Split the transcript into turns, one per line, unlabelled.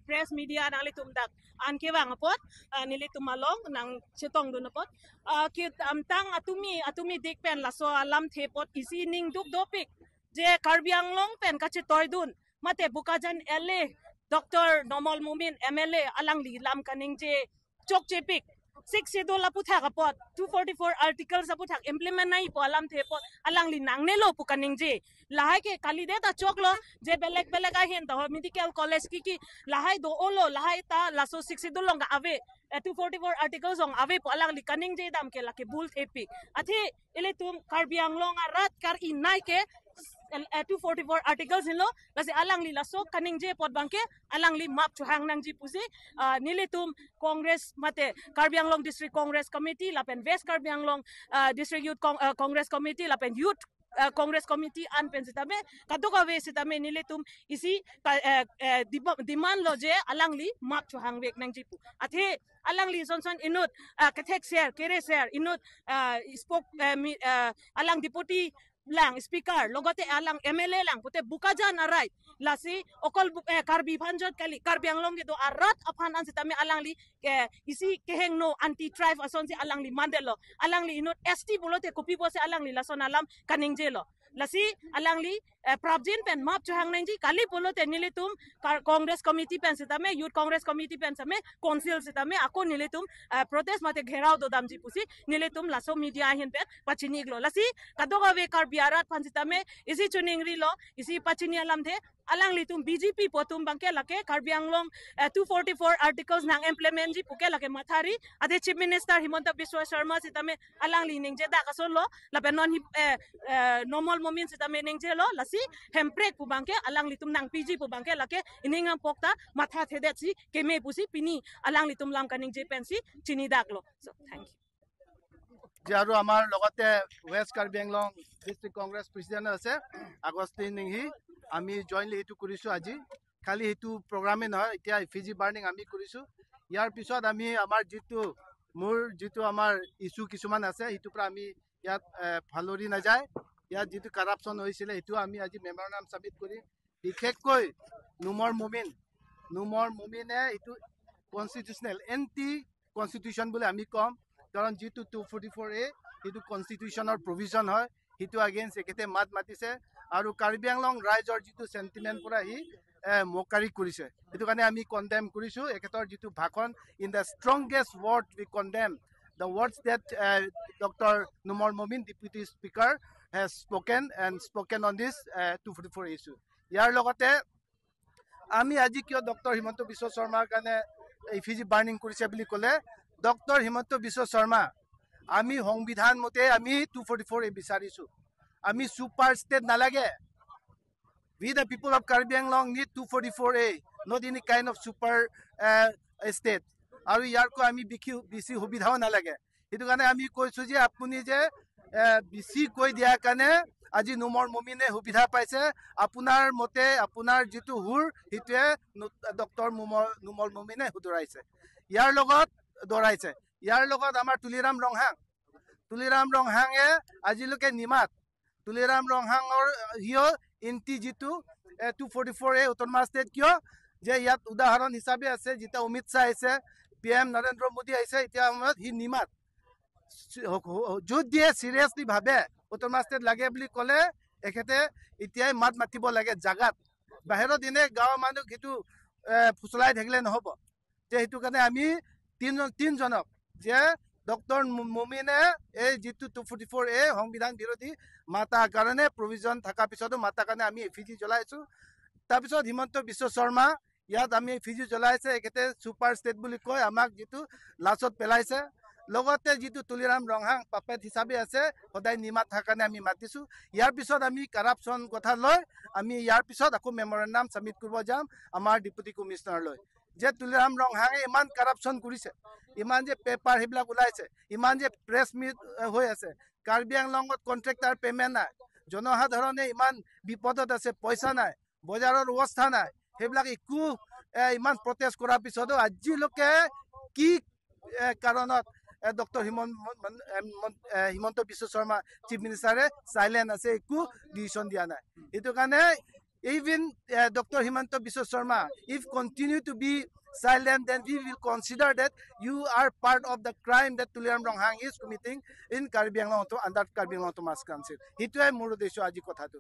Press media nang li tum dak an ke wang pot nili tum along nang chetong dun pot ki amtang atumi atumi dik pen laso alam the pot isi ning duk dopik je Karbi Anglong pen ka chetoy dun mate Bokajan LA Dr. Nomol Mumin MLA alang li lam kaning je chok chepik 6 schedule apu thak apot 244 articles apu thak implement nai po alam the pot alang li nang ne lo pu kaning je lahai ke kali de ta chok lo je belek belek a hin ta medical college ki ki lahai do olo lahai ta laso 6 schedule long ave 244 articles ong ave po alang li kaning je dam ke lake bul thepi athe ele tum Karbi Anglong arat kar inai ke 244 articles in lo lasi alang li laso kaning je pot bangke alang li map chuhang nang ji pusi nili tum Congress mate Karbi Anglong District Congress Committee lapen West Karbi Anglong District Youth Congress Committee lapen Youth Congress Committee an pen sitame kaduka we sitame nili tum isi demand lo je alang li map chuhang wek nang ji pu athe alang li son son inut kathek share kere share inut spoke alang deputy lang speaker logote alang MLA lang pute Bokajan arai lasi okol Karbi phanjot kali Karbi Anglong ge do arat aphan an sitame alang li isi keheng no anti tribe ason si alang li mandelo alang li inut ST bolote kopi bose alang li lason alam kaning jelo lasi alang li prabjin pen map chuhang nang ji kali bolote nili tum Congress committee pen sitame Youth Congress committee pen same council sitame ako nili tum protest mate gherao do damji pusi nili tum laso media hin pen pachini glo lasi kadoga we Karbi arat phan sitame isi chuning ri lo isi pachini alam the alang li tum BJP potum bangke lake Karbi Anglong 244 articles nang implement ji puke lake mathari ade Chief Minister Himanta Biswa Sharma sitame alang li ning je da kaso lo lape non normal momin sitame ning je lo lasi hemprek pu bangke alang li tum nang PG pu bangke lake ininga pokta matha thedet si keme pusi pini alang li tum lam kaning je pensi chini dak lo. So thank you.
যে আৰু আমাৰ লগতে West Karbi Anglong district Congress president আছে Augustine নিংহি, আমি জইণ্টলি সেইটো কৰিছোঁ আজি। খালি সেইটো প্ৰগ্ৰামেই নহয়, এতিয়া এফিজি বাৰ্ণিং আমি কৰিছোঁ। ইয়াৰ পিছত আমি আমাৰ যিটো মোৰ যিটো আমাৰ ইছ্যু কিছুমান আছে সেইটোৰ পৰা আমি ইয়াত ফালৰি নাযায়। ইয়াত যিটো কাৰাপশ্যন হৈছিলে সেইটো আমি আজি মেমৰেণ্ডাম ছাবমিট কৰিম। বিশেষকৈ নুমৰ মুমিনে এইটো কনষ্টিটিউচনেল এণ্টি কনষ্টিটিউশ্যন বুলি আমি ক'ম, কাৰণ যিটো 244A সেইটো কনষ্টিটিউশ্যনৰ প্ৰভিজন হয়, সেইটো আগেইনষ্ট এখেতে মাত মাতিছে আৰু কাৰ্বি আংলং ৰাইজৰ যিটো চেণ্টিমেণ্ট পৰা সি মকাৰি কৰিছে, সেইটো কাৰণে আমি কণ্ডেম কৰিছোঁ। এখেতৰ যিটো ভাষণ in the strongest word we condemn the words that Doctor Numal Momin deputy speaker has spoken and spoken on this 244 issue. ইয়াৰ লগতে আমি আজি কিয় ডক্টৰ হিমন্ত বিশ্ব শৰ্মাৰ কাৰণে এফিজি বাৰ্ণিং কৰিছে বুলি ক'লে, ডক্টৰ হিমন্ত বিশ্ব শৰ্মা আমি সংবিধান মতে আমি 244A বিচাৰিছোঁ, আমি ছুপাৰ ষ্টেট নালাগে। We the people of Karbi Anglong need 244A, not any kind of super state. আৰু ইয়াৰকৈ আমি বেছি সুবিধাও নালাগে। সেইটো কাৰণে আমি কৈছোঁ যে আপুনি যে বেছি কৈ দিয়াৰ কাৰণে আজি নুমৰ মুমিনে সুবিধা পাইছে, আপোনাৰ মতে আপোনাৰ যিটো সুৰ সেইটোৱে ডক্টৰ নুমল মুমিনে শুধৰাইছে, ইয়াৰ লগত দৌৰাইছে। ইয়াৰ লগত আমাৰ তুলিৰাম ৰংহাং, তুলিৰাম ৰংহাঙে আজিলৈকে নিমাত। তুলিৰাম ৰংহাঙৰ সিও এণ্টি যিটো 244A autonomous state, কিয় যে ইয়াত উদাহৰণ হিচাপে আছে, যেতিয়া অমিত শ্বাহ আহিছে, পি এম নৰেন্দ্ৰ মোদী আহিছে, এতিয়া সময়ত সি নিমাত। য'ত দিয়ে চিৰিয়াছলি ভাবে অট'নমাছ ষ্টেট লাগে বুলি ক'লে এখেতে এতিয়াই মাত মাতিব লাগে জাগাত, বাহিৰত এনে গাঁৱৰ মানুহক সেইটো ফুচলাই থাকিলে নহ'ব। যে সেইটো কাৰণে আমি তিনজনক যে ডক্টৰ মুমিনে এই যিটো 244A সংবিধান বিৰোধী মাতাৰ কাৰণে প্ৰভিজন থকাৰ পিছতো মাতাৰ কাৰণে আমি এফিজি জ্বলাইছোঁ। তাৰপিছত হিমন্ত বিশ্ব শৰ্মা ইয়াত আমি এফিজি জ্বলাইছে, এখেতে ছুপাৰ ষ্টেট বুলি কৈ আমাক যিটো লাজত পেলাইছে। লগতে যিটো তুলিৰাম ৰংহাং পাপেট হিচাপে আছে, সদায় নিমাত থকাৰ কাৰণে আমি মাতিছোঁ। ইয়াৰ পিছত আমি কাৰাপশ্যন কথা লৈ আমি ইয়াৰ পিছত আকৌ মেমৰেণ্ডাম ছাবমিট কৰিব যাম আমাৰ ডেপুটি কমিশ্যনাৰলৈ, যে তুলিৰাম ৰংহাঙে ইমান কাৰাপশ্যন কৰিছে, ইমান যে পেপাৰ সেইবিলাক ওলাইছে, ইমান যে প্ৰেছ মিট হৈ আছে, কাৰ্বি আংলঙত কণ্ট্ৰেক্টাৰ পে'মেণ্ট নাই, জনসাধাৰণে ইমান বিপদত আছে, পইচা নাই, বজাৰৰ অৱস্থা নাই, সেইবিলাক একো ইমান প্ৰটেষ্ট কৰাৰ পিছতো আজিলৈকে কি কাৰণত doctor Himanta Biswa Sarma chief মিনিষ্টাৰে silent আছে, একো ডিচিশ্যন দিয়া নাই। সেইটো কাৰণে Even Doctor Himanta Biswa Sarma, if continue to be silent, then we will consider that you are part of the crime that Tuliram Ronghang is committing in Karbi Anglong under Karbi Anglong Autonomous Council. সেইটোৱে মোৰ উদ্দেশ্য আজি কথাটো।